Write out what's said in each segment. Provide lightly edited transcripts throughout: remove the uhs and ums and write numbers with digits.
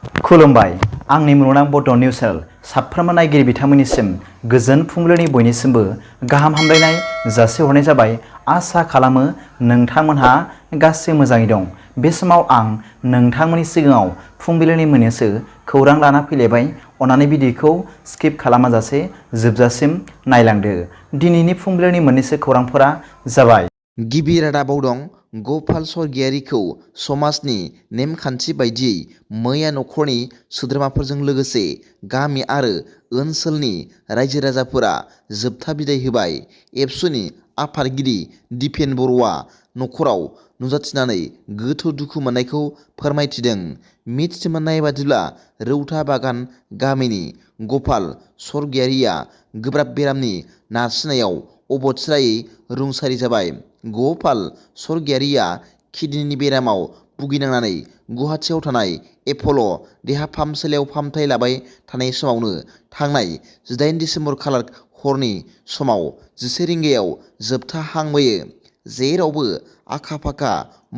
खुलुमबाय आंनि मुंदां बड' निउस चेनेल साफ्रोमबो नायगिरि बिथांमोननिसिम गोजोन फुंबिलिनि बयनिसिमबो गाहाम हामलायनाय जासिहरनाय जाबाय। आसा खालामो नोंथांमोनहा गासै मोजाङै दं। बे समाव आं नोंथांमोननि सिगाङाव फुंबिलिनि मोननैसो खौरां लाना फैलायबाय। अन्नानै भिडिअखौ स्किप खालामाजासे जोबजासिम नायलांदो। दिनैनि फुंबिलिनि मोननैसो खौरांफोरा जाबाय। गिबि रादाबाव दं गपाल स्वर्गियारिखौ समाजनि नेमखान्थि बायदियै मैया नखरनि सोद्रोमाफोरजों लोगोसे गामि आरो ओनसोलनि रायजो राजाफोरा जोबथा बिदाय होबाय। एबसुनि आफादगिरि दिपेन बर'आ नखराव नुजाथिनानै गोथौ दुखु मोननायखौ फोरमायथिदों। मिथिनो मोननाय बादिब्ला रौता बागान गामिनि गपाल स्वर्गियारिया गोब्राब बेरामनि नारसिननायाव अबथिरायै रुंसारि जाबाय। गपाल स्वर्गियारिया किडनिनि बेरामाव भुगिनांनानै गुवाहाटियाव थानाय एप'ल' देहा फाहामसालियाव फाहामथाय लाबाय थानाय समावनो थांनाय 18 दिसेम्बर खालार हरनि समाव 11 रिंगायाव जोबथा हां बोयो। जेरावबो आखा-फाखा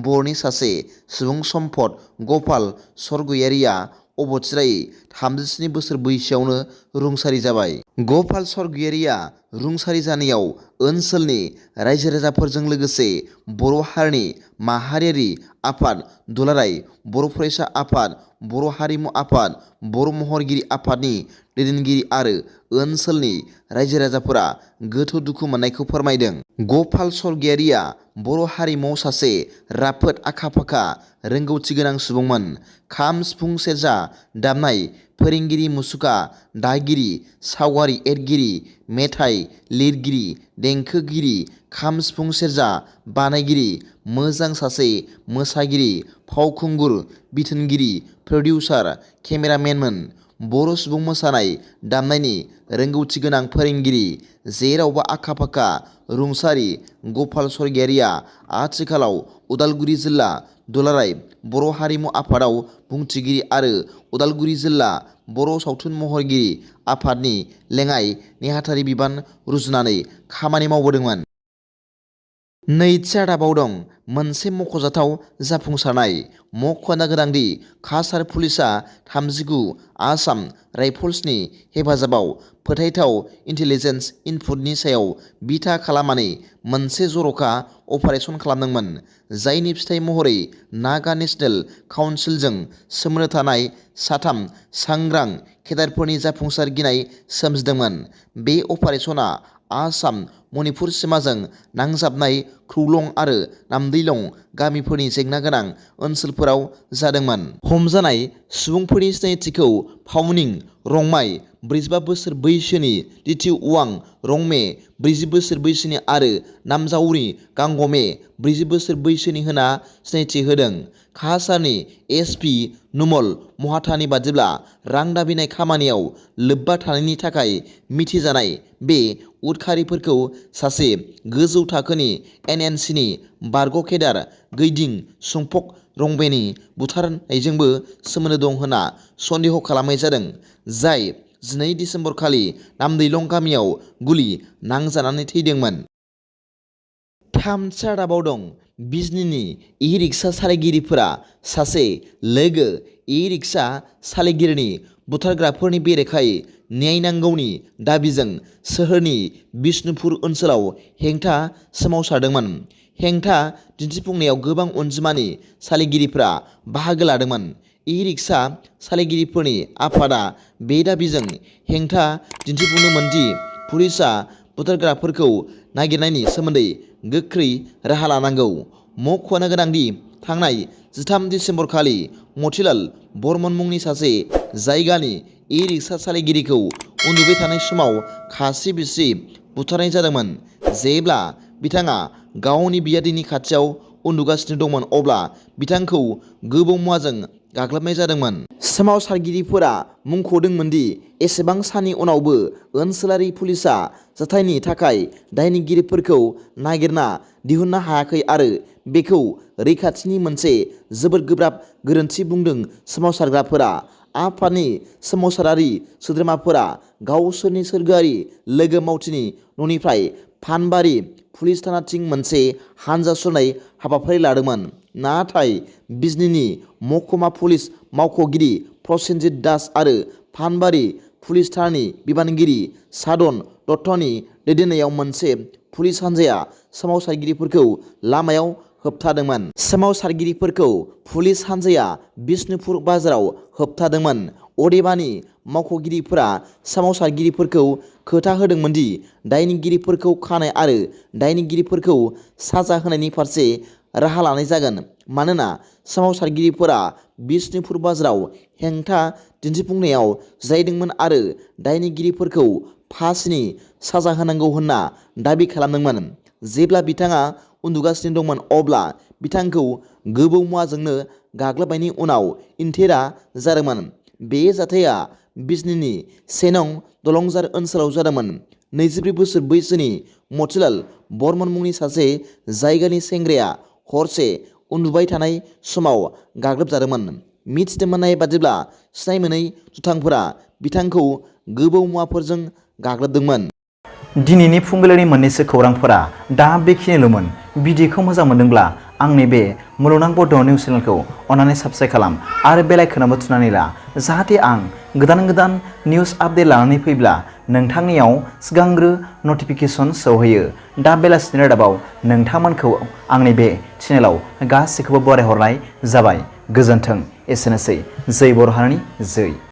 बर'नि सासे सुबुं सम्पद गपाल स्वर्गियारिया अबथिरायै 37 बोसोर बैसोआवनो रुंसारि जाबाय। गपाल स्वर्गियारिया रुंसारि जानायाव ओनसोलनि रायजो राजाफोरजों लोगोसे बर' हारिनि माहारियारि आफाद दुलाराय बर' फरायसा आफाद, बर' हारिमु आफाद, बर' महरगिरि आफादनि दैदेनगिरि आरो ओनसोलनि रायजो राजाफोरा गोथौ दुखु मोननायखौ फोरमायदों। गपाल स्वर्गियारिया बर' हारिमुआव सासे राफोद आखा-फाखा रोंगौथि गोनां सुबुंमोन। खाम, सिफुं, सेरजा दामनाय फोरोंगिरि, मुसुखा दागिरि, सावगारि एरगिरि, मेथाइ लिरगिरि, देंखोगिरि, खाम, सिफुं, सेरजा बानायगिरि, मोजां सासे मोसागिरि, फावखुंगुर, बिथोनगिरि, प्रडिउसार, केमेरामेनमोन। बर' सुबुं मोसानाय दामनायनि रोंगौथि गोनां फोरोंगिरि, जेरावबो आखा-फाखा रुंसारि गपाल स्वर्गियारिया आथिखालाव उदालगुरि जिल्ला दुलाराय बर' हारिमु आफादाव बुंथिगिरि आरो उदालगुरि जिल्ला बर' सावथुन महरगिरि आफादनि लेङाइ नेहाथारि बिबान रुजुनानै खामानि मावबोदोंमोन। नैथि रादाबाव दं मोनसे मख'जाथाव जाफुंसारनाय। मख'नो गोनांदि काछार पुलिसआ 39 आसाम राइफल्सनि हेफाजाबाव फोथायथाव इन्टेलिजेन्स इनपुटनि सायाव बिथा खालामनानै मोनसे जर'खा अपारेसन खालामदोंमोन। जायनि फिथाइ महरै नागा नेशनेल काउन्सिलजों सोमोन्दो थानाय 3 सांग्रां केडारफोरनि जाफुंसार गिनाय सोमजिदोंमोन। बे अपारेसना आसाम मणिपुर सिमाजों नांजाबनाय खौलं आरो नामदैलं गामिफोरनि जेंना गोनां ओनसोलफोराव जादोंमोन। हमजानाय सुबुंफोरनि सिनायथिखौ फावनिं रंमाइ 45 बोसोर बैसोनि, दितिउ अवां रंमे 40 बोसोर बैसोनि आरो नामजावरि गांगमे 40 बोसोर बैसोनि होना सिनायथि होदों। काछारनि एस.पि. नुमल महातानि बादिब्ला रां दाबिनाय खामानियाव लोब्बा थानायनि थाखाय मिथिजानाय बे उदखारिफोरखौ सासे गोजौ थाखोनि एन.एन.सि.नि बारग' केडार गैदिं सुंफक रंबेनि बुथारनायजोंबो सोमोन्दो दं होनना सन्देह खालामनाय जादों। जाय 12 दिसेम्बर खालि नामदैलं गामियाव गुलि नांजानानै थैदोंमोन। थामथि रादाबाव दं बिजनीनि इ-रिक्सा सालायगिरिफोरा सासे लोगो इ-रिक्सा सालायगिरिनि बुथारग्राफोरनि बेरेखायै न्याय नांगौनि दाबिजों सोहोरनि बिष्णुपुर ओनसोलाव हेंथा सोमावसारदोंमोन। हेंथा दिन्थिफुंनायाव गोबां अनजिमानि सालायगिरिफोरा बाहागो लादोंमोन। इ-रिक्सा सालायगिरिफोरनि आफादा बे दाबिजों हेंथा दिन्थिफुंदोंमोन दि पुलिसआ बुथारग्राफोरखौ नागिरनायनि सोमोन्दै गोख्रै राहा लानांगौ। मख'नो गोनांदि थांनाय 13 दिसेम्बर खालि मतिलाल बर्मन मुंनि सासे जायगानि इ-रिक्सा सालायगिरिखौ उन्दुबाय थानाय समाव खास्रि-बिस्रि बुथारनाय जादोंमोन। जेब्ला बिथाङा गावनि बियादैनि खाथियाव उन्दुगासिनो दंमोन अब्ला बिथांखौ गोबौ मुवाजों गाग्लोबनाय जादोंमोन। सोमावसारगिरिफोरा मुंख'दोंमोन दि एसेबां साननि उनावबो ओनसोलारि पुलिसआ जाथायनि थाखाय दायनिगिरिफोरखौ नागिरना दिहुननो हायाखै आरो बेखौ रैखाथिनि मोनसे जोबोद गोब्राब गोरोन्थि बुंदों। सोमावसारग्राफोरा आफादनि सोमावसारारि सोद्रोमाफोरा गावसोरनि सोरगोआरि लोगो मावथिनि न'निफ्राय फानबारि पुलिस थानाथिं मोनसे हानजा सुरनाय हाबाफारि लादोंमोन। नाथाय बिजनीनि महकुमा पुलिस मावख'गिरि प्रसेनजित दास आरो फानबारि पुलिस थानानि बिबानगिरि सादन दत्तनि दैदेननायाव मोनसे पुलिस हानजाया सोमावसारगिरिफोरखौ लामायाव होबथादोंमोन। सोमावसारगिरिफोरखौ पुलिस हानजाया बिष्णुपुर बाजाराव होबथादोंमोन। अदेबानि मावख'गिरिफोरा सोमावसारगिरिफोरखौ खोथा होदोंमोन दि दायनिगिरिफोरखौ खानाय आरो दायनिगिरिफोरखौ साजा होनायनि फारसे राहा लानाय जागोन, मानोना सोमावसारगिरिफोरा बिष्णुपुर बाजाराव हेंथा दिन्थिफुंनायाव जिरायदोंमोन आरो दायनिगिरिफोरखौ फासिनि साजा होनांगौ होनना दाबि खालामदोंमोन। जेब्ला बिथाङा उन्दुगासिनो दंमोन अब्ला बिथांखौ गोबौ मुवाजोंनो गाग्लोबनायनि उनाव इन्थेरा जादोंमोन। बे जाथाया बिजनीनि 1 नं दलंजार ओनसोलाव जादोंमोन। 24 बोसोर बैसोनि मतिलाल बर्मन मुंनि सासे जायगानि सेंग्राया हरसे उन्दुबाय थानाय समाव गाग्लोबजादोंमोन। मिथिनो मोननाय बादिब्ला सिनाय मोनै दुथांफोरा बिथांखौ गोबौ मुवाफोरजों गाग्लोबदोंमोन। दिनैनि फुंबिलिनि मोननैसो खौरांफोरा दा बेखिनिल'मोन। भिडिअखौ मोजां मोनदोंब्ला आंनि बे मुलुगनां बड' निउस चेनेलखौ अन्नानै साबस्क्राइब खालाम आरो बेल आइकनआवबो थुनानै ला, जाहाथे आं गोदान निउस आपडेट लानानै फैब्ला नोंथांनियाव सिगांग्रो नटिफिकेसन सौहैयो। दा बेलासिनि रादाबाव नोंथांमोनखौ आंनि बे चेनेलाव गासैखौबो बरायहरनाय जाबाय। गोजोन्थों। एसेनोसै। जै बर' हारिनि जै।